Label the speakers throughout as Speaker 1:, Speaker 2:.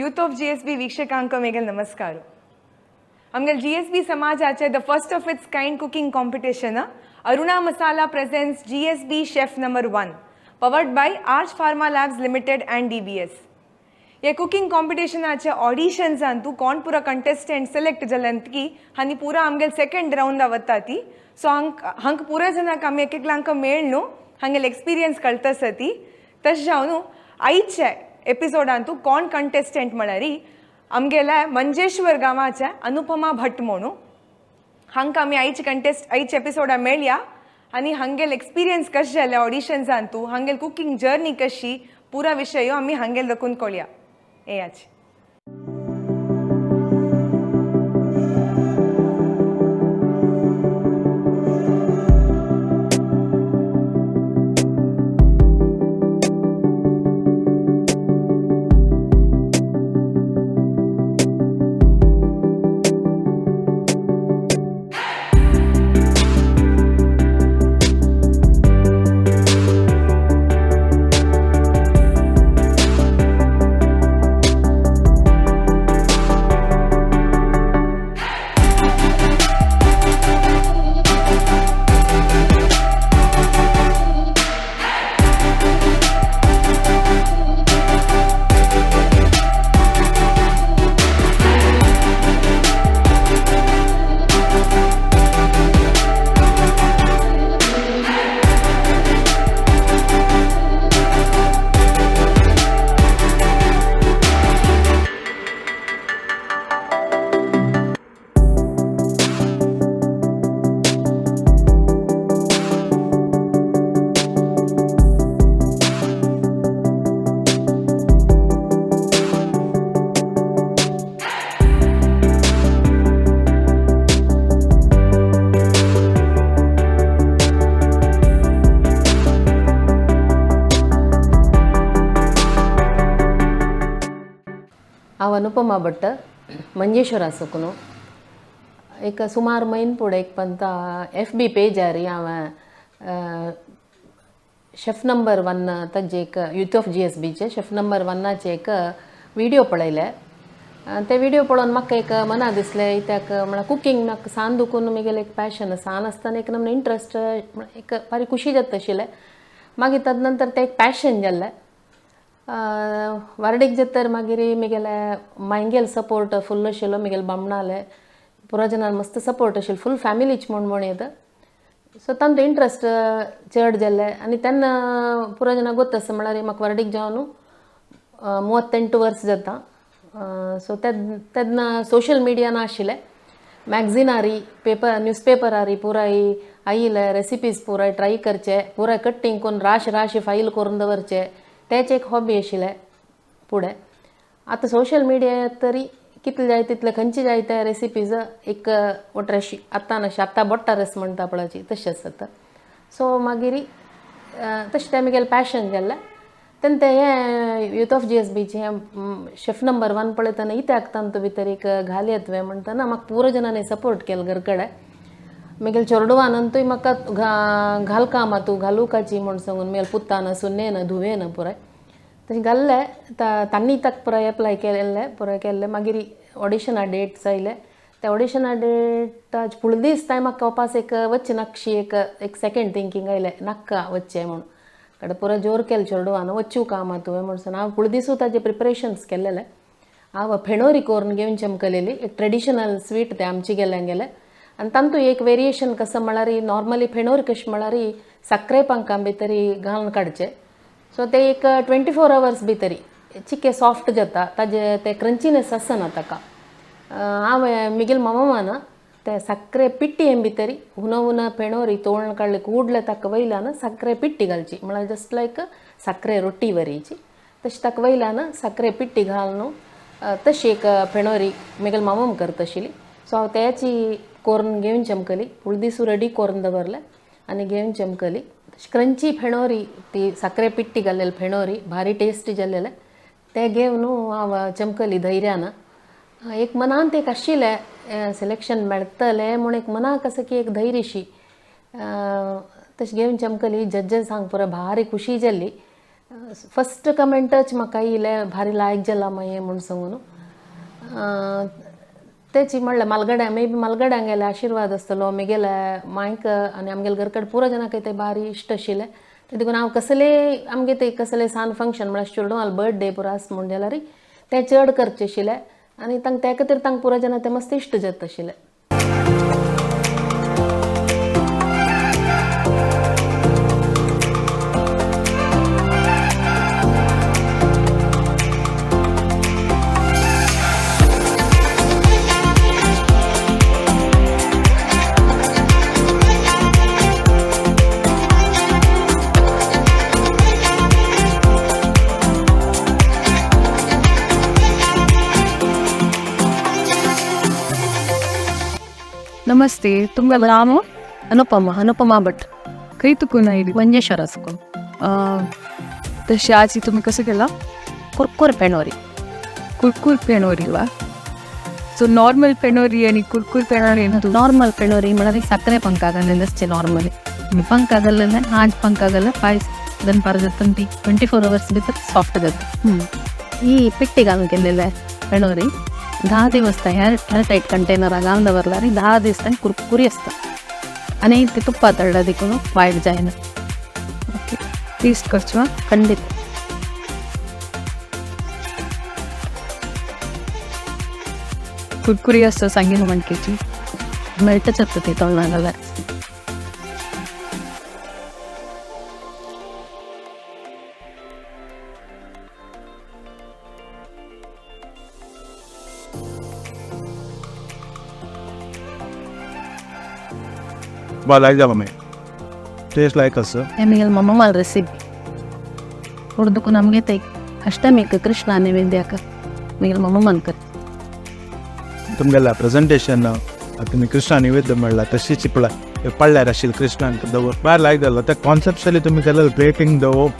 Speaker 1: Youth of GSB ವೀಕ್ಷಕಾಂಕ ಮೇಗಲ್ ನಮಸ್ಕಾರ. ಆಮೇಲೆ GSB ಸಮಾಜ ಆಚೆ the first of its kind cooking competition Aruna Masala presents GSB chef number 1 powered by Arch Pharma Labs Limited and DBS. हे cooking कॉम्पिटिशनाचे ऑडिशन्सान तूं कोण पुरा contestant select जाल्यान की आनी पुरा आमगेले सेकंड रावंडा वता ती. सो हांक हांक पुरा जाणांक आमी एक एकल्यांक मेळ न्हू हांगेले एक्सपिरियन्स कळटा आसा ती. तशें जावन न्हू आयचे एपिसोडान तूं कोण कंटेस्टंट म्हळ्यार आमगेल्या मंजेश्वर गांवाचे अनुपमा भट म्हणू. हांकां आमी आयचे कंटेस्ट आयच्या एपिसोडा मेळया आनी हांगेल एक्सपिरियन्स कशें जालें ऑडिशन्सान तूं हांगेल कुकींग जर्नी कशी पुरा विशय आमी हांगेल दखून कळया येयाचे.
Speaker 2: हांव अनुपमा भट्ट मंजेश्वरा साकून. एक सुमार म्हयन फुडें एक पंता एफ बी पेजार हांवें शेफ नंबर 1 ताजे एक यूथ ऑफ जीएसबीचे शेफ नंबर 1 एक विडियो पळयले. ते विडियो पळोवन म्हाका एक मना दिसलें कित्याक म्हळ्यार कुकींग म्हाका सान दुखून म्हगेलें एक पॅशन सान आसतना एक नमूने इंट्रस्ट एक बारी खुशी जाता आशिल्लें. मागीर तद नंतर तें एक पॅशन जाल्लें. वार्डीक जातर मागीर म्हगेले मायंगेल सपोर्ट फुल आशिल्लो. म्हगेले बामणाले पुरा जाणान मस्त सपोर्ट आशिल्लो फूल फॅमिलीच म्हूण म्हण येता. सो तांचो इंट्रस्ट चड जाल्ले आनी तेन्ना पुरा जाणां गोत आसा म्हळ्यार म्हाका वार्डीक जावन 38 वर्स जाता. सो तेन्ना सोशल मिडिया नाशिल्लें. मॅगझिनारी पेपर न्यूजपेपरारी पुराय आयिल्ले रेसिपीज पुराय ट्राय करचे पुराय कट्टींग करून राश राश फायल करून दवरचे तेच एक हॉबी आशिल्लें फुडें. आतां सोशल मिडिया तरी कितले जाय तितले खंयचे जाय ते रेसिपीज एक वटराशी आतां नाशी आतां बोट्टा रस म्हणटा पळोवची तशें आसता. सो मागीर तशें तें म्हगेलें पॅशन जाल्लें. तेन्ना तें हें यूथ ऑफ जीएसबीचें हें शेफ नंबर 1 पळयतना कित्याक तांतू भितर एक घालया तुवें म्हणटना म्हाका पुरो जाणांनी सपोर्ट केलो घर कडेन. म्हगेले चेडवानूय म्हाका घाल कामां तूं घालूकाची म्हूण सांगून म्हगेले पुतान सुनेन धुवेन पुराय तशें घाल्लें. तांणी ताका पुराय एप्लाय केल्लें पुराय केल्लें. मागीर ऑडिशना डेट्स आयले त्या ऑडिशना डेटाच फुडले दीस तांय म्हाका वापास एक वच्चें नाकशी एक एक सेकेंड थिंकींग आयलें नाका वच्चें म्हूण. कडेन पुराय जोर केलो चेडवान वच्चू कामां तुवें म्हूण सांगून हांव फुडले दिसूय ताजे प्रिपरेशन्स केल्लेलें. हांव फेणोरी करून घेवन चमकलेली एक ट्रेडिशनल स्वीट तें आमचे गेल्या गेलें. आनी तांतू एक वेरिएशन कसो म्हळ्यार नॉर्मली फेणोर कशें म्हळ्यार साकरे पांकां भितर घालून काडचे. सो ते एक 24 अवर्स भितर चिके सॉफ्ट जाता ताजे ते क्रंचीनेस आसना ताका. हांवें म्हगेले मामान ते साकरे पिट्टयेन भितर हुना हुना फेणोरी तोळून काडले कुडले ताका वयल्यान साकरे पिट्टी घालची म्हळ्यार जस्ट लायक साकरे रोटी वरीची तशें ताका वयल्यान साकरे पिट्टी घालून तशी एक फेणोरी म्हगेले मामाम करता आशिल्ली. सो हांव तेची करून घेवन चमकली फुडले दीस रेडी करून दवरलें आनी घेवन चमकली. क्रंची फेणोरी ती साकरे पिट्टी घाल्लेली फेणोरी भारी टेस्टी जाल्लेलें तें घेवन हांव चमकली धैर्यान. एक मनांत एक आशिल्लें सिलेक्शन मेळटलें म्हूण एक मनाक आसा की एक धैर्यशी तशें घेवन चमकली. जज्जसांक पुरो भारी खुशी जाल्ली. फस्ट कमेंटच म्हाका येयले भारी लायक जाला मागीर म्हूण सांगून. तेची म्हणलें मालगड्या मे बी मालगड्यांगेले आशिर्वाद आसतलो मेगेले मायक आनी आमगेले घरकडे पुरो जाणांक ते भारी इश्ट आशिल्ले. ते देखून हांव कसले आमगे ते कसले सान फंक्शन म्हळ्यार चेडवाल बर्थडे पुरो आस म्हूण जाल्यार ते चड करचे आशिल्ले आनी तांकां त्या खातीर तांकां पुरो जाणां ते मस्त इश्ट जाता आशिल्ले.
Speaker 3: नमस्ते, तुमका नाम?
Speaker 4: अनुपमा, अनुपमा भट.
Speaker 3: खंय तुकून आयली?
Speaker 4: मंजेश्वर आसको.
Speaker 3: तशी आज तुम्ही कसं केला?
Speaker 4: कुरकुर पेणोरी.
Speaker 3: कुरकुर पेणोरी वा. सो नॉर्मल पेणोरी आणि कुरकुर पेणोरी
Speaker 4: नॉर्मल पेणोरी म्हळ्यार ಸಕ್ಕರೆ ಪಂಕ ಆಗಲ್ಲ ಅಷ್ಟೇ. ನಾರ್ಮಲಿ ಪಂಕ ಆಗಲ್ಲ, ಹಾಜ್ ಪಂಕ ಆಗಲ್ಲ, ಪಾಯಸ ದನ್ಪಾರ ಜೊತೆ 24 ಅವರ್ಸ್ ಭಿतर ಸಾಫ್ಟ್ जाता. ಈ ಪೆಟ್ಟಿಗೆ घालून केलेले पेणोरी 10 दिवस ह्या एअर टायट कंटेनराक घालून दवरल्यार 10 दीस कुरकुरी आसता आनी ते तुप्पा तळ्ळा देखून वायट जायना.
Speaker 3: ओके, टेस्ट करचो.
Speaker 4: खंडीत.
Speaker 3: कुरकुरी आसता सांगेल मणकेची
Speaker 4: मेळटच आसता ती तोंडाक घाल्यार.
Speaker 5: बा लायक जाला मागीर टेस्ट लायक आसा.
Speaker 4: आमगेले मम्मा रेसिपी उर्दूक ನಮಗೆ ತೈ ಅಷ್ಟಮಿಕ್ ಕೃಷ್ಣ ನೈವೇದ್ಯಕ್ಕೆ ಮಿಗಲ್ ಮಮ್ಮ ಕರ್.
Speaker 5: तुमगेल्या प्रेझेंटेशन तुमी कृष्णा नैवेद्य म्हणला तशीच पळय पडल्यार आशिल्ली कृष्णान दवर भायर लायक जालो. त्या कॉन्सेप्चुअली तुमी केलेलं प्लेटींग दवर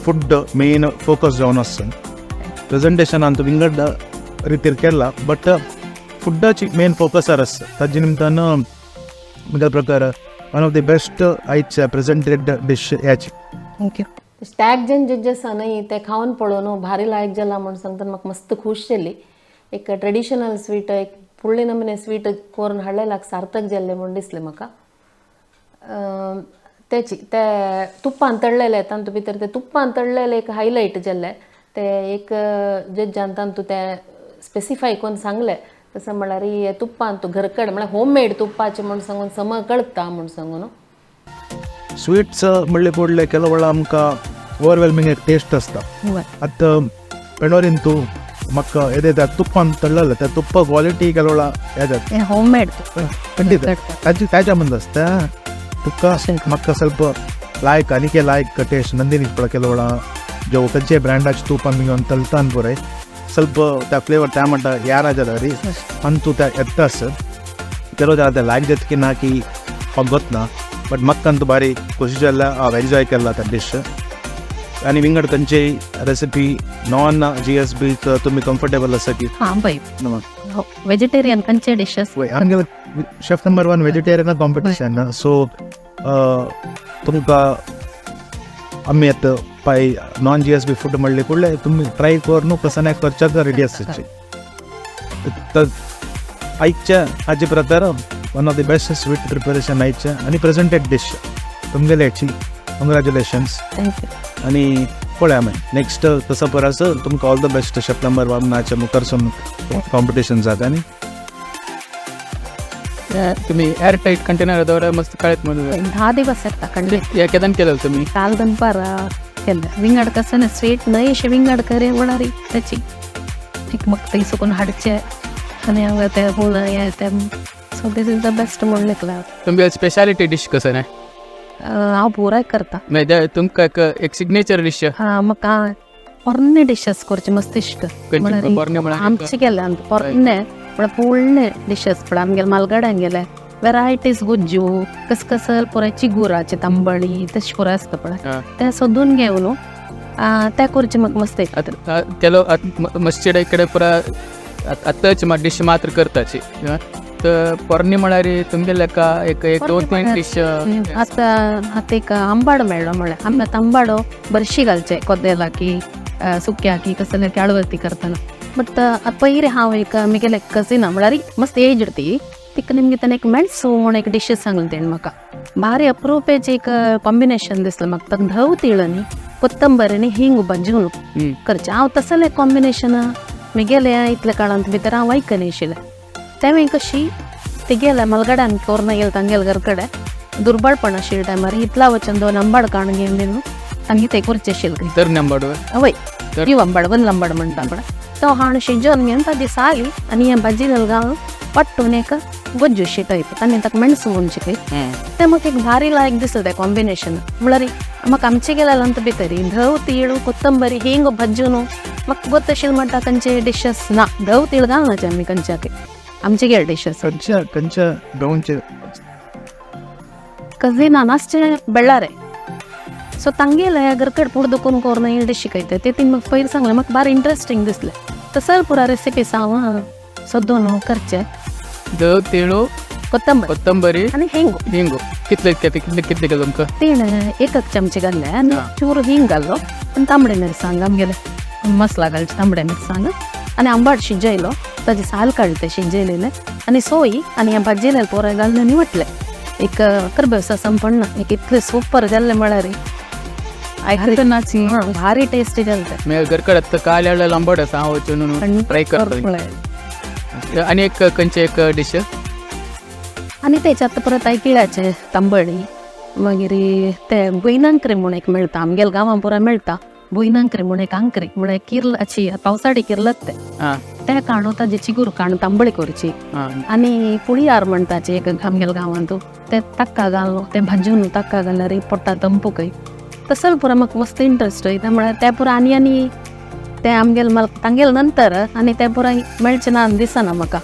Speaker 5: फूड मेन फोकस जावन आसता. प्रेझेंटेशनान तुमी विंगड रितीर केला बट फुडाची मेन फोकसार आसता. ताजे निमतान म्हज्या प्रकार वन ऑफ the best आयच्या प्रेझेंटेड डिश ह्याची.
Speaker 4: Thank you.
Speaker 2: त्याग जन जज्जस न्हय ते खावन पळोवन भारी लायक जाला म्हूण सांगता म्हाका मस्त खूश जाली. एक ट्रेडिशनल स्वीट एक फुडले नमुने स्वीट करून हाडलेल्याक सार्थक जाल्लें म्हूण दिसलें म्हाका. तेची ते तुप्पान तळ्ळेले तातूंत भितर ते तुप्पान तळ्ळेले एक हायलायट जाल्ले ते एक जज्जान तातूंत ते स्पेसिफाय करून सांगलें तशें म्हळ्यार हे तुप्पान तूं घरकड म्हळ्यार होम मेड तुप्पाचें म्हूण सांगून सम कळटा म्हूण सांगून.
Speaker 5: स्वीट्स म्हणले पडले ಕೆಲವು ವೇಳ आमकां ओवरवेल्मिंग एक टेस्ट आसता. आतां पेणोरीन तूं म्हाका येदे त्या तुप्पान तळ्ळले त्या तुप्पा क्वॉलिटी ಕೆಲವು ವೇಳ येतात.
Speaker 4: होम मेड
Speaker 5: ಖಂಡಿತ ताच्या मंद आसता तुका म्हाका ಸ್ವಲ್ಪ लायक आनीक लायक टेस्ट ನಂದಿನಿ ಪಳ ಕೆಲವು ವೇಳ जो खंयचे ब्रँडाचे तूप आमी घेवन तळटान पळय ಸ್ವಲ್ಪ त्या फ्लेवर त्या म्हणटा यार जाता री अंतू त्या येता आसत ಕೆಲವು ಜನ ते लायक जाता की ना की पगत ना बट म्हाका अंतू भारी खोशी जाल्ल्या हांव एन्जॉय केला त्या डिश. आनी विंगड खंयचेय रेसिपी नॉन GSB तुमी कम्फर्टेबल आसा की?
Speaker 4: हां पळय वेजिटेरियन खंयचे डिशेस?
Speaker 5: आमगेले chef number 1 vegetarian competition. So तुमकां आमी आतां पाय नॉन GSB food म्हणले कुडले तुमी ट्राय कर न्हू कसनाय करच्याक रेडी आसची. तर आयच्या हाजे प्रकार one of the best sweet preparation आयच्या आनी प्रेझेंटेड डिश तुमगेले हेची. कंग्रॅच्युलेशन्स.
Speaker 4: Thank you.
Speaker 5: आनी पळया मागीर नेक्स्ट तसो परस तुमकां all the best chef number 1 नाच्या मुखार सून कॉम्पिटिशन जाता. आनी
Speaker 6: तुम्ही एअर टाईट कंटेनर दवर मस्त कळत म्हणून
Speaker 4: 10 दिवस येता खंडीत.
Speaker 6: या केदान केलं तुम्ही?
Speaker 4: काल दनपार केलं. विंगड कसं ना स्वीट न्हय अशें विंगड करे म्हळ्यार त्याची एक म्हाका थंय सुकून हाडचें आनी हांगा ते हे ते so this is the best म्हूण लेखला.
Speaker 6: तुमगे स्पेशालिटी डिश कसं नाही?
Speaker 4: हांव पुराय करता.
Speaker 6: म्हणजे तुमकां एक सिग्नेचर डिश?
Speaker 4: हां, म्हाका पोरणे डिशेस करचे मस्त इश्ट.
Speaker 6: पोरणे?
Speaker 4: आमचे केले पोरणे म्हळ्यार पोरणे डिशेस पळय आमगेले मालगड्यान गेले वेरायटीज गुज्जू कसकसल पुराय चिगुराचे तांबळी तशें पुराय आसता पळय ते सोदून घेवन ते करचे म्हाका मस्त.
Speaker 6: ಕೆಲವು मस्जिद कडेन पुरा आतांच डिश मात्र करताची. तर पोरणी म्हळ्यार तुमगे लेका एक एक दोन तीन डिश.
Speaker 4: आतां आतां एक आंबाडो मेळ्ळो म्हळ्यार आमी आतां आंबाडो बरशी घालचे कोदेलाकी सुक्याकी कसले आळवती करतना. बट आतां पयलीं हांव एक म्हगेले कजिना म्हळ्यार मस्त एजड ती तिका निमगे ताणें एक मेणसो म्हूण एक डिशीस सांगलें तेणें म्हाका. भारी अप्रुपेचें एक कॉम्बिनेशन दिसलें म्हाका. ताका धव तीळ न्ही, कोत्तंबर आनी हिंग भाजून करचें. हांव तसलें कॉम्बिनेशन म्हगेले इतल्या काळांत भितर हांव आयकनाशिल्लें. तें कशी तिगेल्या मलगड्यान कोर्न गेले तांगेले घर कडेन दुर्बळपण आशिल्ले टायमार इतला वचून दोन आंबाड काडून घेवन न्हू तांगे ते करचें आशिल्लें.
Speaker 6: तर आंबाडो
Speaker 4: हय, जीव आंबाड वल्ल आंबाड म्हणटा पळय तो हाडून शिजोवन घेवन ताजी साली आनी हें भाजी घालून वांटून एक गोज्जुशी टायप ताणें ताका मेणसू म्हूण शिकय. तें म्हाका एक भारी लायक दिसलें तें कॉम्बिनेशन. म्हळ्यार म्हाका आमचे गेल्यार भितर धव तीळ कोत्तंबरी हिंग भाजून म्हाका गोत आशिल्लें म्हणटा खंयचे डिशस ना. धव तीळ घालनाचे आमी खंयच्याकय आमचे गेले डिशस.
Speaker 5: खंयच्या खंयच्या गांवचे
Speaker 4: कजिना नासचे बेळ्ळारे सो तांगेले घरकड पुढ दुखून कोरून हे डिश शिकयता ते तीन म्हाका पयलीं सांगलें म्हाका भारी इंट्रस्टींग दिसलें. तसं पुरा रेसिपीस हांव सोदून करचें.
Speaker 6: धव तिळू
Speaker 4: कोत्तंबरी
Speaker 6: कोत्तंबरी
Speaker 4: आनी हिंग.
Speaker 6: हिंग कितले कितले कितले कितले घाल तुमकां?
Speaker 4: तीण एक चमचे घातले आनी चूर हिंग घालो आनी तांबडे मिरसांग आमगेले मसाला घालचे तांबडे मिरसांग आनी आंबाड शिजयलो ताजी साल काडले शिजयलेले आनी सोय आनी हें भाजयलेले पोरा घालून आनी वांटलें. एक करबेव संपन्न एक इतलें सुपर जाल्लें म्हळ्यार भारी टेस्टी जालें तें.
Speaker 6: मागीर घरकडेन आतां काल हाडलेलो आंबाड आसा हांव वचून ट्राय करतलें. आनी एक खंयचे एक डिश?
Speaker 4: आनी तेच्या आतां परत आयकिळ्याचें तांबडी मागीर ते भुंयनांकरी म्हूण एक मेळटा आमगेल्या गांवां पुरा मेळटा. भुंयनांकरी म्हूण एक आंकरी म्हळ्यार किर्लाची पावसाळी किर्लत तें तें काडून ताजे चिगूर काडून तांबडी करची. आनी पुळयार म्हणटाचे एक आमगेल्या गांवांत तें ताक्का घालून तें भाजून ताक्का घाल्यार पोटा तंपू खंय. तसो पुरा म्हाका मस्त इंट्रस्ट वयता म्हळ्यार तें पुरा आनी आनी तें आमगेले म्हाका तांगेले नंतर आनी तें पुरा मेळचें ना दिसना म्हाका.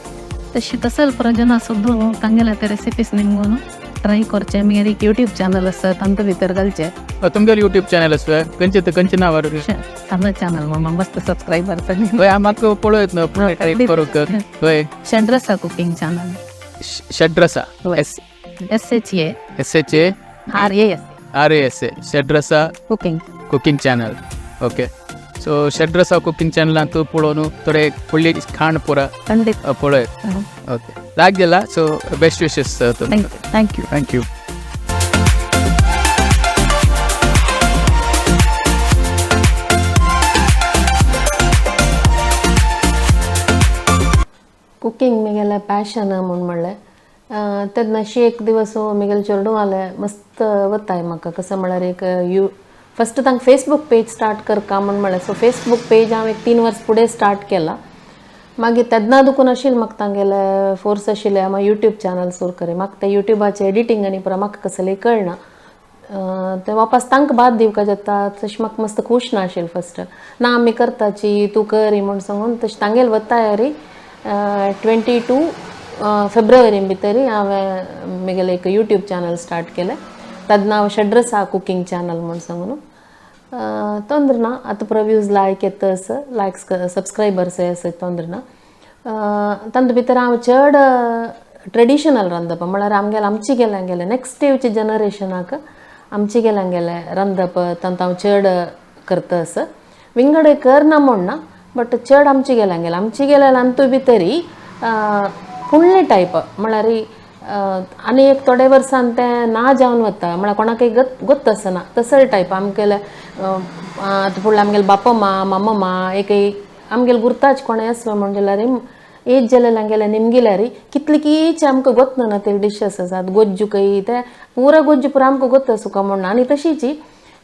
Speaker 4: तशें तसो पुरा जेन्ना सोदून तांगेले ते रेसिपीज निमगून ट्राय करचें. मागीर एक यूट्यूब चॅनल आसा तांतूं भितर घालचें.
Speaker 6: तुमगेलो यूट्यूब चॅनल आसा खंयचे खंयचे नांवार?
Speaker 4: सामो चॅनल मामा मस्त सबस्क्रायबर.
Speaker 6: हय म्हाका पळयत न्हू ट्राय करूंक. हय
Speaker 4: Shadrasa cooking channel.
Speaker 6: Shadrasa S
Speaker 4: S H A
Speaker 6: S H A
Speaker 4: R A S
Speaker 6: R A S A Shadrasa
Speaker 4: cooking
Speaker 6: cooking channel. Okay, so Shadrasa cooking चॅनलांत पळोवन थोडे फुडली खाण पुरा
Speaker 4: खंडीत
Speaker 6: पळयत. ओके लाग गेला. सो बेस्ट विशेस तुमकां.
Speaker 4: Thank you.
Speaker 5: Thank you.
Speaker 2: Cooking म्हगेलें पॅशन म्हूण म्हणलें तेन्ना अशी एक दिवस म्हगेलें चेडूं आलें मस्त वताय म्हाका. कसो म्हळ्यार एक you first तांकां फेसबूक पेज स्टार्ट करका म्हूण म्हणलें. सो फेसबूक पेज हांव एक 3 वर्स फुडें स्टार्ट केला. मागीर तेन्ना दुखून आशिल्लें म्हाका तांगेले फोर्स आशिल्ले मागीर यूट्यूब चॅनल सुरू करी. म्हाका तें यूट्यूबाचें एडिटींग आनी पुरो म्हाका कसलें कळना तें वापस तांकां बाद दिवपाक जाता. तशें म्हाका मस्त खूश ना आशिल्लें फस्ट ना आमी करताची तूं करी म्हूण सांगून तशें तांगेले वताय 22 फेब्रुवारी भितर हांवें म्हगेलें एक यूट्यूब चॅनल स्टार्ट केलें. तेन्ना हांव षड्रसा कुकींग चॅनल म्हूण सांगून ತೊಂದ್ರೆ ना आतां पुरो व्यूज लायक येता आसा लायक्स सबस्क्रायबर्स आसा ತೊंದ್ರೆ ना. तातूंत भितर हांव चड ट्रेडिशनल रांदप म्हळ्यार आमगेलें आमचे गेलें गेलें नेक्स्ट येवचे जनरेशनाक आमचे गेलें गेलें रांदप तातूंत हांव चड करता आसा. विंगड करना म्हूण ना बट चड आमचे गेलें गेलें आमचे गेल्या तातूंत भितरी फुडले टायप म्हळ्यार आनी एक थोडे वर्सान तें ना जावन वता म्हळ्यार कोणाकय गोत्त आसना तसले टायप आमगेले आतां फुडले आमगेले बापा मा मामा मा एक आमगेले गुर्ताच कोणें आसलो म्हण जाल्यार एज जालें आमगेले निमगिल्यार कितले आमकां गोत ना ते डिशस आसात गोज्जू कय ते पुरा गोज्जू पुरा आमकां गोत्त सुका म्हण. आनी तशीच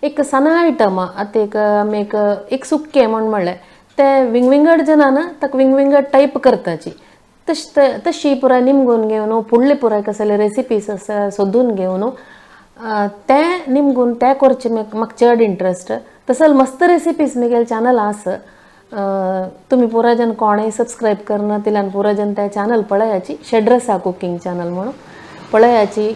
Speaker 2: एक सना आयटम आतां एक आमी एक एक सुक्कें म्हण म्हणलें तें विंगविंगड जनान ताका विंगविंगड टायप करताची तशें तशी पुराय निमगून घेवन फुडले पुराय कसले रेसिपीज आसा सोदून घेवन तें निमगून तें करचें म्हाका चड इंट्रस्ट. तसो मस्त रेसिपीज म्हगेले चॅनल आसा. तुमी पुरा जन कोणें सबस्क्रायब करना तिल्यान पुरा जन तें चॅनल पळयाची षड्रसा कुकींग चॅनल म्हणून पळयाची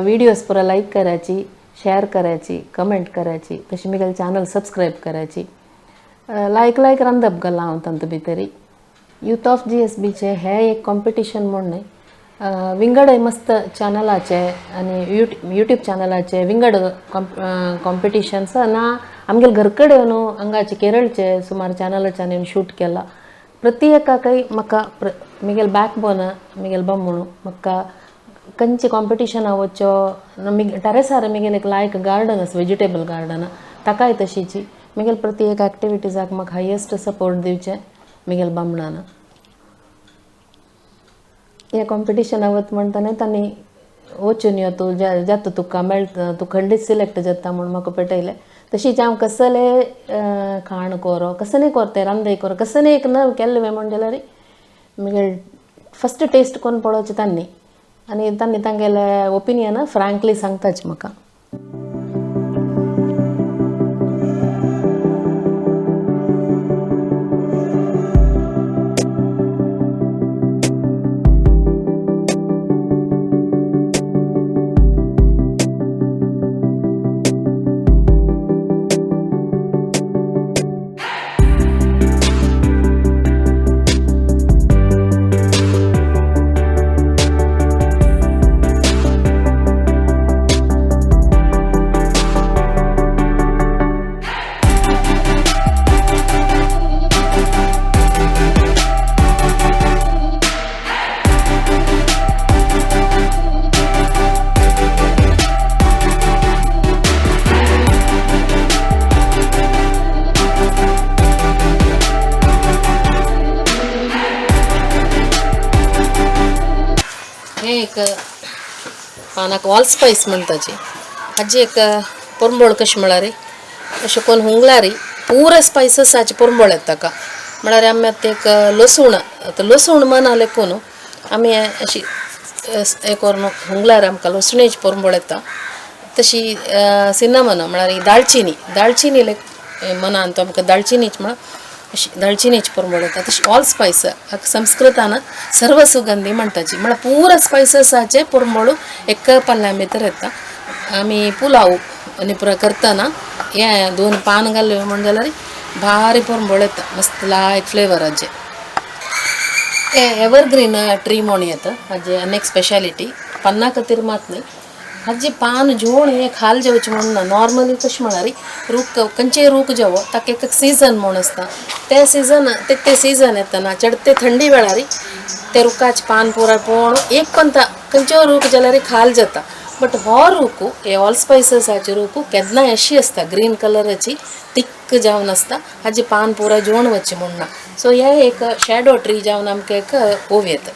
Speaker 2: विडियोज पुरा लायक करायची शेअर करायची कमेंट करायची तशी म्हगेलें चॅनल सबस्क्रायब करायची. लायक लायक रांदप घालां हांव तातूंत भितरी. यूथ ऑफ जी एस बीचें हें एक कॉम्पिटिशन म्हूण न्हय विंगड मस्त चॅनलाचे आनी यूट्यूब चॅनलाचे विंगड कॉम्पिटिशन्स ना आमगेले घर कडेन न्हू हांगाचे केरळचे सुमार चॅनलाच्यान येवन शूट केला. प्रति एकाकय म्हाका म्हगेले बॅक बोन म्हगेले बामण म्हाका खंयचे कॉम्पिटिशना वचो टेरेसार म्हगेले एक लायक गार्डन आसा, वेजिटेबल गार्डन, ताकाय तशीची म्हगेले प्रति एक एक्टिविटीजाक म्हाका हायेस्ट सपोर्ट दिवचें म्हगेले बामणान. ह्या कॉम्पिटिशना वत म्हणटना तांणी वचून यो तूं जाता तुका मेळटा तूं खंडीत सिलेक्ट जाता म्हूण म्हाका पेटयलें. तशीच हांव कसलें खाण कोरो कसलें कोरतें रांदय कोरो कसलें एक नव केल्लें म्हण जाल्यार म्हगेले फस्ट टेस्ट कोन्न पळोवचें तांणी आनी तांणी तांगेलें ओपिनियन फ्रँकली सांगताच म्हाका. एक पानाक ऑल स्पायस म्हणटाची हाजी एक पोरंबोळ कशें म्हळ्यार अशें कोन्न हुंगलारी पुरा स्पायसस हाचे पोरंबोळ येता ताका. म्हळ्यार आमी आतां एक लसूण, आतां लसूण मना लेखून आमी अशी हें करून हुंगल्यार आमकां लसणेची पोरंबोळ येता. तशी सिनामन म्हळ्यार दाळचिनी, दाळचिनी लेख मनान तो आमकां दाळचिनीच म्हळ्यार अशी दाळचिनीची पोरंबोळ येता. तशी ऑल स्पायस हाका संस्कृतान सर्व सुगंधी म्हणटाची म्हळ्यार पुरा स्पायससाचे पोरंबोळ एका पल्ल्या भितर येता. आमी पुलाव आनी पुरा करतना हें दोन पान घाल्ले म्हण जाल्यार भारी पोरंबोळ येता, मस्त लायक फ्लेवराचे. हें एवरग्रीन ट्री म्हूण येता हाजी आनी एक स्पेशालिटी पान्ना खातीर मात न्ही, हाजी पान जोड हें खाल जेवचें म्हूण ना. नॉर्मली कशें म्हळ्यार रूख खंयचेय रूख जेवो ताका एक सिजन म्हूण आसता, ते सिजन ते सिजन येतना चडते थंडी वेळार ते रुखाचें पान पुराय पळोवन एक पण खंयचोय रूख जाल्यार खाल जाता. बट हो रूख हे ऑल स्पायससाचे रूख केन्नाय अशी आसता ग्रीन कलराची थिक्क जावन आसता, हाजी पान पुराय जोड वचचें म्हूण ना. सो हे एक शॅडो ट्री जावन आमकां एक ओव येता.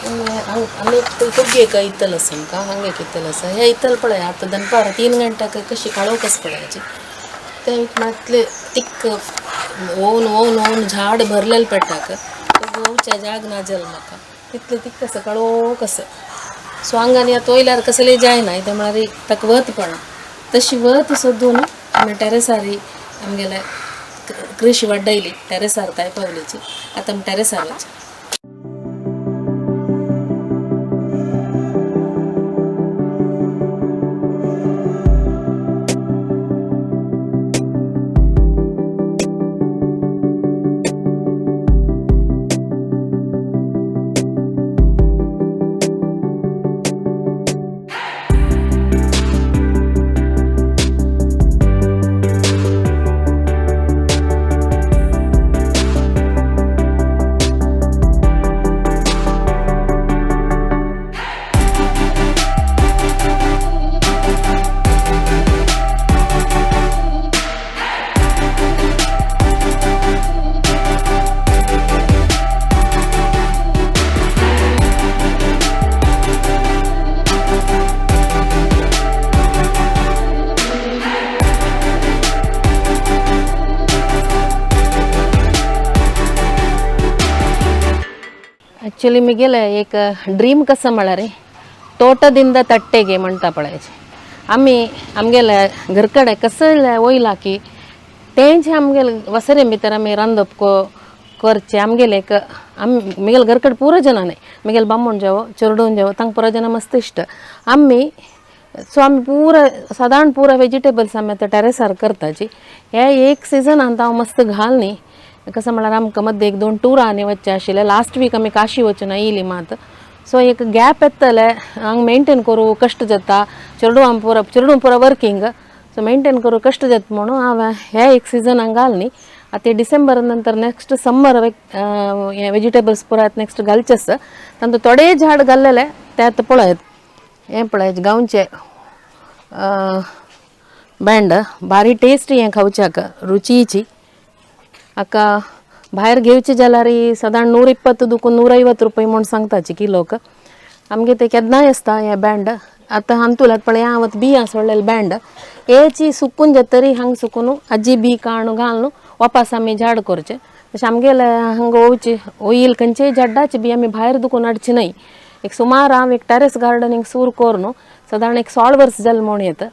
Speaker 2: हांगा एक फुग्गी एक इतल आसा आमकां, हांगा एक इतल आसा. हे इतल पळय आतां दनपार 3 घंट्याक कशी काळोख आसा पळयाची, तें मातलें थिक्क ओवन ओवन ओवन झाड भरलेलें पेट्टाक ओवच्या जाग ना जालें म्हाका तितलें थिक्क आसा काळोख आसा. सो हांगा आनी आतां वयल्यार कसलें जायना कितें म्हळ्यार ताका वत पडना, तशी वत सोदून आमी टेरेसारी आमगेले कृशी वाडयली टेरेसार तायपावलीची आतां आमी टेरेसार वचप. ॲक्च्युली म्हगेलें एक ड्रीम कसो म्हळ्यार तोटದಿಂದ तट्टेगे म्हणटा पळय आमी आमगेले घर कडेन कसलें वयलां की तेंच आमगेले वसरे भितर आमी रांदप करचें. आमगेले एक आमी म्हगेले घर कडेन पुरो जाणां न्हय, म्हगेले बामण जेवो चेरडून जेवो तांकां पुरो जाणां मस्त इश्ट आमी. सो आमी पुरा सादारण पुरा वेजिटेबल्स आमी आतां टेरेसार करताची. हे एक सिजनान हांव मस्त घाल न्ही कसं म्हळ्यार आमकां मद्दे एक दोन टुरां आनी वचचें आशिल्लें. लास्ट वीक आमी काशी वचून येयली मात. सो एक गॅप येतले हांगा मेंटेन करूं कश्ट जाता चेडवां पुरा चेडूं पुरा वर्किंग सो मेंटेन करूं कश्ट जाता म्हणून हांवें हे एक सिजन हांगा घाल न्ही. आतां डिसेंबर नंतर नेक्स्ट समर हे वेजिटेबल्स पुरा नेक्स्ट घालचे आसा तांतूं थोडे झाड घाल्लेले ते आतां पळयत हें पळय गांवचे बँड भारी टेस्टी हें खावच्याक रुचीची. हाका भायर घेवचे जाल्यार सादारण 120 दुकून 150 रुपये म्हूण सांगताची किलोक. आमगे ते केन्नाय आसता हें बँड. आतां हांतूलात पळय हांव आतां बियां सोडलेलें बँड हेची सुकून जातरी हांगा सुकून आजी बी काडून घालून वापास आमी झाड करचें. तशें आमगेलें हांगा ओवचे ओईल खंयचेय झाडाचे बी आमी भायर दुकून हाडचे न्हय. एक सुमार हांव एक टॅरस गार्डनिंग सूर करून सादारण एक 16 वर्स जालें म्हूण येता.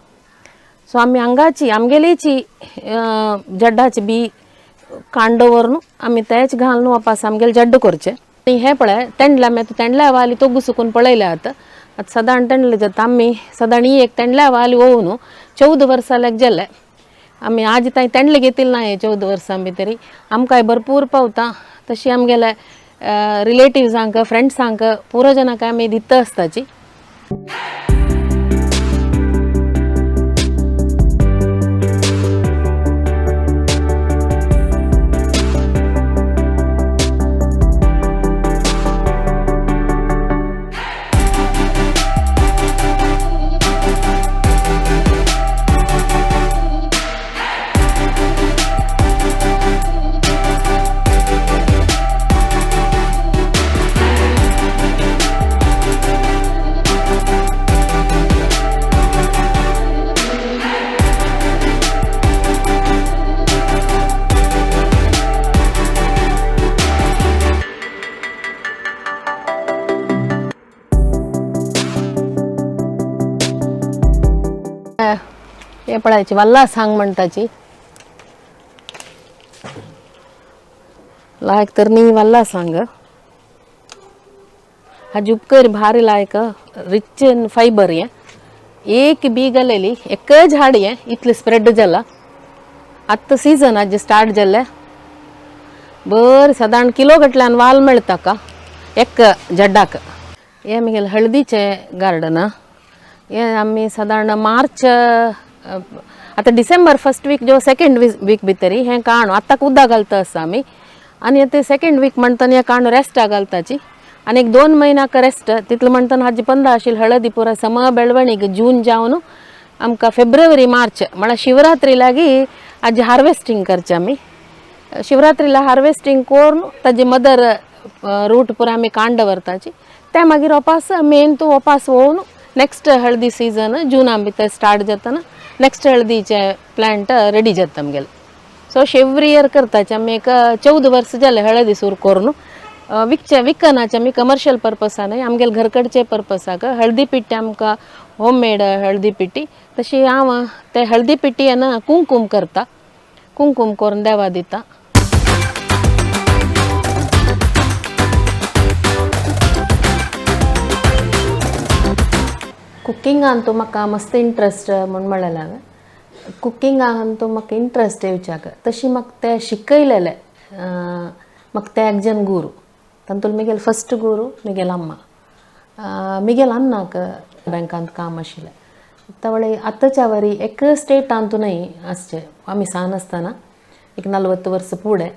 Speaker 2: सो आमी हांगाची आमगेलीची जड्डाची बी कांड दवरून आमी तेच घालून वापास आमगेले जड्ड करचे. हें पळय तेंडल्या आमी आतां तेंडल्या वाली तोगू सुकून पळयल्या आतां आतां सदां तेंडले जाता आमी सदां ही एक तेंडल्या वाली ओवून 14 वर्सां लायक जाले आमी आज तांय तेंडले घेतिल्ले ना हे 14 वर्सां भितरी आमकांय भरपूर पावता. तशी आमगेले रिलेटिव्सांक फ्रेंड्सांक पुरो जाणांक आमी दिता आसताची. हे पळायची वल्ला सांग म्हणताची लायक तर न्ही वल्ला सांग. हाजी उपकर भारी लायक रिच इन फायबर हें एक बी घालेली एक झाड हें इतलें स्प्रेड जाला. आतां सीजन हाजें स्टार्ट जालें बरें सादारण किलो गटल्यान वाल मेळटा का एक झड्डाक. हें आमगेलें हळदीचें गार्डन हें आमी सादारण मार्च आतां डिसेंबर फर्स्ट वीक जो सेकेंड वीक भितरी हें काणू आतां उदक घालता आसा आमी आनी आतां सेकेंड वीक म्हणटना हें काणू रेस्टाक घालताची आनी एक 2 म्हयन्याक रेस्ट तितलो म्हणटना हाजी 15 आशिल्ली हळदी पुरा सम बेळवणीक जून जावन आमकां फेब्रुवारी मार्च म्हळ्यार शिवरात्री लागीं हाजी हार्वेस्टींग करचें आमी. शिवरात्रीला हार्वेस्टींग करून ताजी मदर रूट पुरा आमी कांड दवरताची तें मागीर ओपास मेन तूं ओपास वोवन नेक्स्ट हळदी सीजन जूना भितर स्टार्ट जातना नेक्स्ट हळदीचे प्लांट रेडी जाता आमगेले. सो अशें एवरी इयर करताचे आमी एक 14 वर्स जाले हळदी सुरू करून विकचे विकनाचे आमी कमर्शियल पर्पसा न्हय आमगेले घरकडचे पर्पसाक. हळदी पिट्टी आमकां होम मेड हळदी पिट्टी तशी हांव ते हळदी पिट्टी ना कुंकूम करता कुंकूम करून देवा दिता. कुकिंगान तो म्हाका मस्त इंट्रस्ट म्हूण म्हणलें हांवें. कुकिंगान तो म्हाका इंट्रस्ट येवच्याक तशी म्हाका ते शिकयलेले म्हाका ते एक जण गुरू तातूंत म्हगेलो फस्ट गुरू म्हगेलो अम्मा. म्हगेलो अन्नाक बँकांत काम आशिल्लें तवळे आतांच्या वरी एक स्टेटांतू न्हय आसचें आमी सान आसतना एक 40 वर्सां फुडें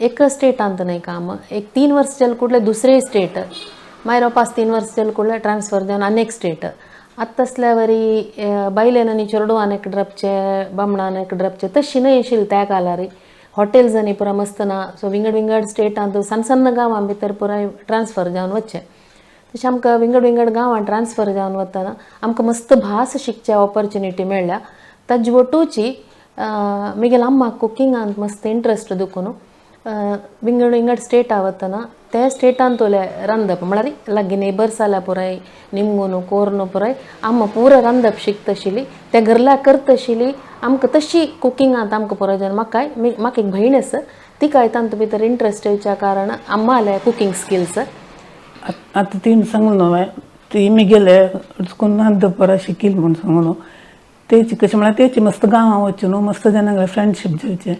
Speaker 2: एक स्टेटांत न्हय काम एक 3 वर्सां जालें कुडलें दुसरे स्टेट मागीर 5-3 वर्सां जालें कुडलें ट्रान्सफर जावन आनी एक स्टेट. आतां तसल्या वरी बायलेन आनी चेडवान एक ड्रपचे बामणान एक ड्रपचे तशी न्हय आशिल्ली त्या काळार. हॉटेल्स आनी पुरा मस्त ना सो विंगड विंगड स्टेटांत सण सण गांवां भितर पुराय ट्रान्सफर जावन वचचें. तशें आमकां विंगड विंगड गांवां ट्रान्सफर जावन वतना आमकां मस्त भास शिकचे ऑपर्च्युनिटी मेळ्ळ्या. ताजे वटूची म्हगेल्या अम्माक कुकिंगांत मस्त इंट्रस्ट दुखून विंगड विंगड स्टेटा वतना ते स्टेटांतले रांदप म्हळ्यार लागीं नेबर्स जाल्यार पुराय निमगून कोर्न पुराय आम्मा पुरा रांदप शिकताशिल्ली ते घरल्या करताशिल्ली आमकां तशी कुकिंगांत आमकां पुराय जावन म्हाकाय म्हाका एक भयण आसा तिकाय तातूंत भितर इंट्रस्ट येवच्या कारण अम्माले कुकींग स्किल्स.
Speaker 7: आतां तिणें सांगलो न्हू ती म्हगेले चुकून रांदप शिकील म्हूण सांगलो तेची कशें म्हळ्यार तेची मस्त गांवां वचून न्हू मस्त जाणांगेलें फ्रेंडशीप जावचें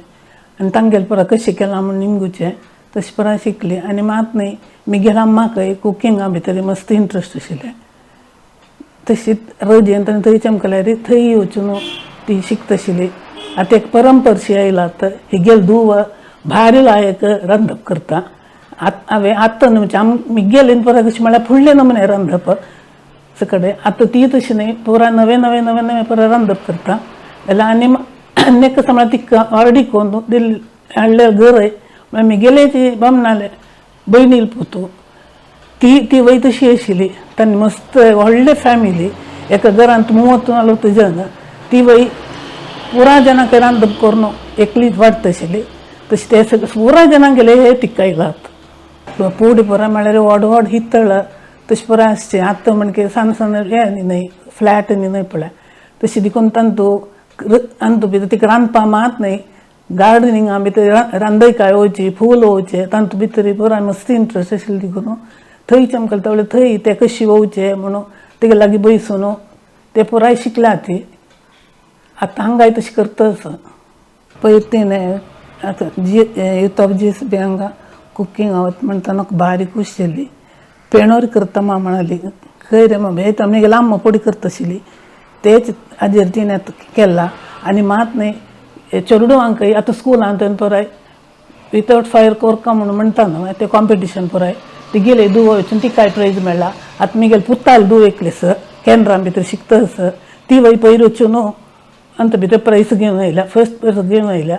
Speaker 7: आनी तांगेलें पुरा कशें केलां म्हूण निमगुचें तशें परा शिकली. आनी मात न्ही मिगेल्या अम्माकय कुकिंगा भितर मस्त इंट्रस्ट आशिल्लें. तशीच रजेन ताणें थंय चमकल्यार थंय वचून ती शिकताशिल्ली. आतां एक परंपरशी आयला आतां हिगेल धूव भारी लायक रांदप करता. आतां हांवें आतां न्हू म्हणजे आम मिगेले परा कशें म्हळ्यार फुडले नमुने रांदप सकडे आतां ती तशी न्ही पुरा नवे नवे नवे नवे परा रांदप करता. जाल्यार आनी आनी कसं म्हळ्यार तिका ऑर्डर करून दिल्ली हाडले गरय म्हळ्यार मिगेले ती बामणाले भयणील पुतू ती ती वय तशी आशिल्ली. तांणी मस्त व्हडले फॅमिली एका घरांत 30 40 जण ती वय पुरा जाणांक रांदप करून एकलीच वाडटा आशिल्ली. तशें ते सगळे पुरा जाणांक गेले हे तिका आयलात पोडी परा म्हळ्यार व्हड व्हड हितळ तशें परा आसचें. आतां म्हणके सान सान हें न्ही न्हय फ्लॅट न्ही न्हय पळय तशें देखून तांतू अंतू भितर तिका रांदपा मात न्हय गार्डनिंगा भितर रांदयकाय वचची फूल वचचें तांतू भितर पुरा मस्त इंट्रस्ट आशिल्लें. देखून थंय चमकता म्हणल्यार थंय ते कशी वचचें म्हणून तेगे लागीं बैसून ते पुराय शिकल्या ती. आतां हांगाय तशें करता. पयर तिणें आतां जी युथ ऑफ जीस बी हांगा कुकींग वता म्हणटा म्हाका बारी खूश जाली. पेणोर करता मा म्हणाली खंय रे मा हे आमगेली अम्मा पोडी करता आशिल्ली तेच हाजेर तिणें आतां केला. आनी मात न्ही चेडवांकय आतां स्कुलांत पुराय वितआवट फायर कोरका म्हणून म्हणटा न्हू तें कॉम्पिटिशन पुराय तिगेले धुव वचून तिकाय प्रायज मेळ्ळा. आतां मिगेले पुताले धुव एकले सर केंद्रां भितर शिकता सर ती वय पयर वचून अंत भितर प्रायज घेवन आयल्या फर्स्ट प्रायज घेवन आयल्या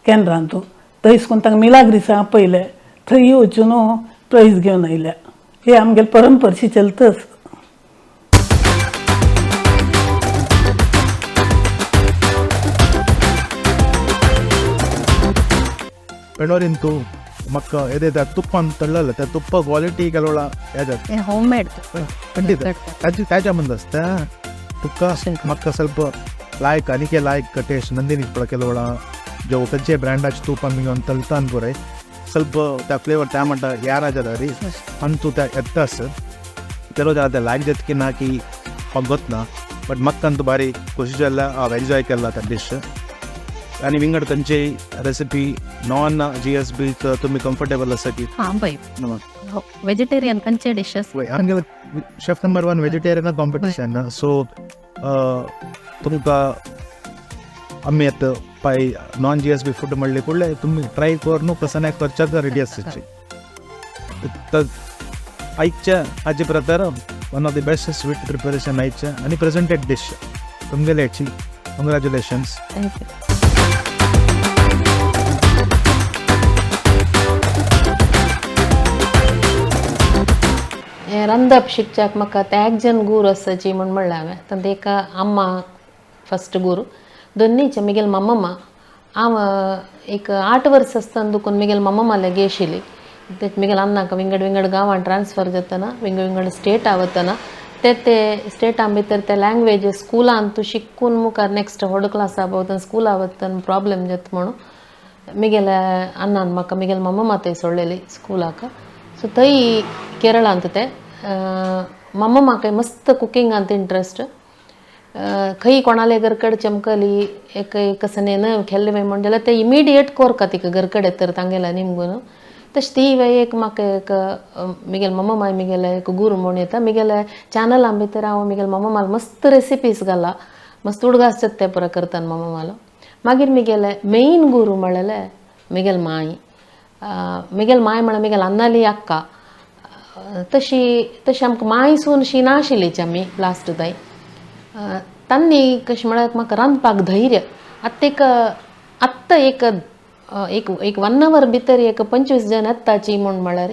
Speaker 7: केंद्रांतू. थंय साकून तांकां मिलाग्रिसा आपयले थंय वचून प्रायज घेवन आयल्या. हे आमगेले परंपरशी चलताच.
Speaker 5: पेणोरीन तूं म्हाका येदे त्या तुप्पान तळ्ळले त्या तुप्पा क्वालिटी ಕೆಲವಳ ಯಾವ್ದು
Speaker 4: ಹೋಮ್ ಮೇಡ್
Speaker 5: ಖಂಡಿತ ತಾಜಾ ಬಂದಸ್ತ ತುಕ್ಕ म्हाका ಸ್ವಲ್ಪ ಲಾಯ್ಕ್ ಅನಿಕೆ ಲಾಯ್ಕ್ ಟೇಸ್ಟ್ ನಂದಿನಿ ಪಳ ಕೆಲವಳ जो खंयचे ब्रँडाचे तूप आमी घेवन तळटा पळय ಸ್ವಲ್ಪ त्या फ्लेवर त्या म्हणटा ह्या राजा री अंतू त्या येता आसत तेलो जाल्यार ते लायक जाता की ना की म्हाका गोत ना बट म्हाका अंतू बारी खोशी जाल्ल्या हांव एन्जॉय केला त्या डीश. आनी विंगड खंयचीय रेसिपी नॉन GSB तुमी कम्फर्टेबल आसा की
Speaker 4: हां पळय वेजिटेरियन खंयचे डिशेस
Speaker 5: आमगेले chef number 1 vegetarian competition so तुमकां आमी आतां पाय नॉन GSB food म्हणले कुडले तुमी ट्राय करून कसनाय करच्याक रेडी आसची. तर आयच्या हाजे प्रकार one of the best sweet preparation आयच्या आनी प्रेजेंटेड डीश तुमगेले हेची कंग्रॅच्युलेशन्स.
Speaker 4: Thank you.
Speaker 2: रांदप शिकच्याक म्हाका ते एक जण गुरू आसाची म्हूण म्हणलें हांवें. तांकां एका अम्मा फस्ट गुरू दोन्नीचे मिगेल मम्मम्मा. हांव एक 8 वर्सां आसतना दुखून मिगेल मम्मम्मा लागीं आशिल्ली. ते मिगेल अन्नाक विंगड विंगड गांवांत ट्रान्सफर जातना विंगड विंगड स्टेटा वतना ते ते स्टेटां भितर ते लँग्वेज स्कुलान तूं शिकून मुखार नेक्स्ट व्हड क्लासा वतना स्कुला वतना प्रॉब्लेम जाता म्हणून मिगेले अन्नान म्हाका मिगेल मम्मम्मा थंय सोडलेली स्कुलाक. सो थंय केरळांत ते मम्मा म्हाका मस्त कुकिंगांत इंट्रस्ट. खंय कोणाले घरकड चमकली एक कसने न खेल्ले वय म्हण जाल्यार ते इमिडिएट कोरका तिका घरकडे तर तांगेला निमगून. तशें ती वय एक म्हाका एक मिगेल मम्मा माय मिगेले एक गुरू म्हूण येता. मिगेले चॅनलां भितर हांव मिगेल मम्मा माल मस्त रेसिपीज घाला मस्त उडगास जाता ते पुरो करतना मम्मा मालो. मागीर मिगेले मेन गुरू म्हणलेले मिगेल माय. मिगेल माय म्हळ्यार मिगेल अन्नाली अक्का. तशी तशी आमकां माय सून शी नाशिल्लीच आमी लास्ट थंय. तांणी कशें म्हळ्यार म्हाका रांदपाक धैर्य आतां एक आत्तां एक एक एक 1 our भितर एक 25 जण येताची म्हूण म्हळ्यार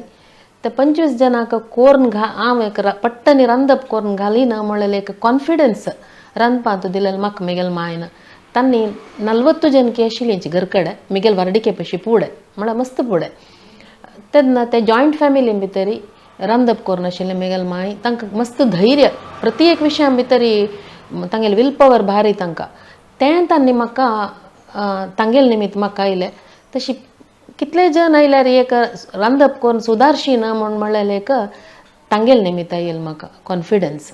Speaker 2: ते 25 जणांक कोर्न घा हांव एक पट्टनी रांदप कोर्न घालिना म्हणलें एक कॉन्फिडन्स रांदपांत दिलेलें म्हाका मिगेल मायन. तांणी 40 जण की आशिल्ली घरकडे मिगेल वार्डिके पशी पुडे म्हळ्यार मस्त पुडे. तेन्ना ते जॉयंट फॅमिली भितर रांदप करून आशिल्लें मिगेल माय तांकां मस्त धैर्य प्रति एक विशया भितर तांगेले will power भारी तांकां तें तांणी म्हाका तांगेले निमित्त म्हाका आयलें. तशी कितले जण आयल्यार एक रांदप करून सुदारशी ना म्हूण म्हणलें एक तांगेले निमित्त आयल म्हाका कॉन्फिडन्स.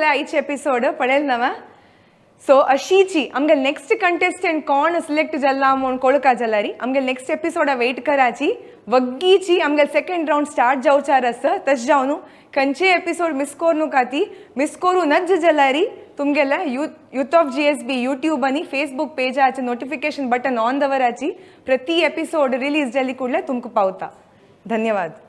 Speaker 1: जालें आयचे एपिसोड पळयल नवा. सो अशीची आमगे नेक्स्ट कंटेस्टंट कोण सिलेक्ट जाला म्हूण कोळका जाल्यारी आमगे नेक्स्ट एपिसोडा वेट कराची. वग्गीची आमगे सेकंड रावंड स्टार्ट जावचार आसा. तशें जावन खंयचे एपिसोड मिस करू ती मिस करूं नज जाल्यारी तुमगेले youth of GSB YouTube आनी फेसबूक पेजाचे नोटिफिकेशन बटन ऑन दवराची. प्रति एपिसोड रिलीज जाली कुडले तुमकां पावता. धन्यवाद.